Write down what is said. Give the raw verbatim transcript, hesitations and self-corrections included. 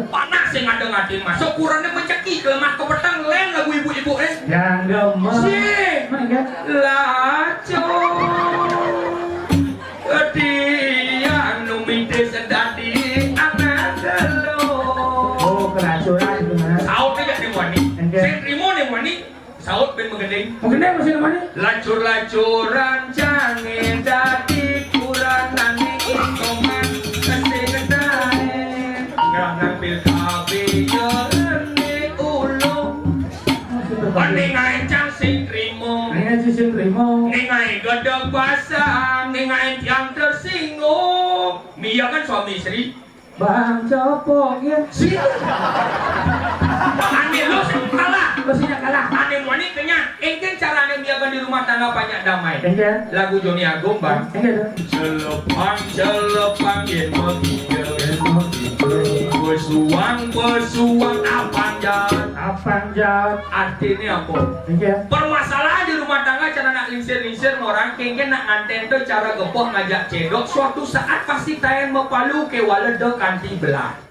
Panas sing ada ngatin masuk, kurangnya mencekik, lemah kepetang, lén lagu ibu-ibu, eh. Yang gemes. Sih. Mana, kan? Lacur. Dia nu mintis dadi anak telu. Oh, kelacuran itu, Mas. Saut aja di wani. Enggak. Sing trimo nih wani. Saut ben menggending. Menggending masih namanya? Lacur-lacuran jange dadi kuranane ikoman kesing dae. Ngrah nampil kabeh yo rene ulung. Ningai cang sing trimo. Ningai sing trimo. Ningai gedeg basah, ningai tiang tersinggung. Mia kan suami istri. Bang Copo, ya. Siap. Ane lo sing kalah. Lo sing kalah. Ane moni kenyang. Engken carane biarkan di rumah tangga banyak damai. Engken. Lagu Joni Agung, Bang. Engken, tuh. Celepang, celepang, yen mau tidur. Pesuang, pesuang, apang jahat. Apang jahat. Artinya apa? Engken. Permasalahan di rumah tangga cara nak lingsir-lingsir orang, kengken nak nganten tuh cara gepok ngajak cedok. Suatu saat pasti tayan mepalu ke waleda kanti belah.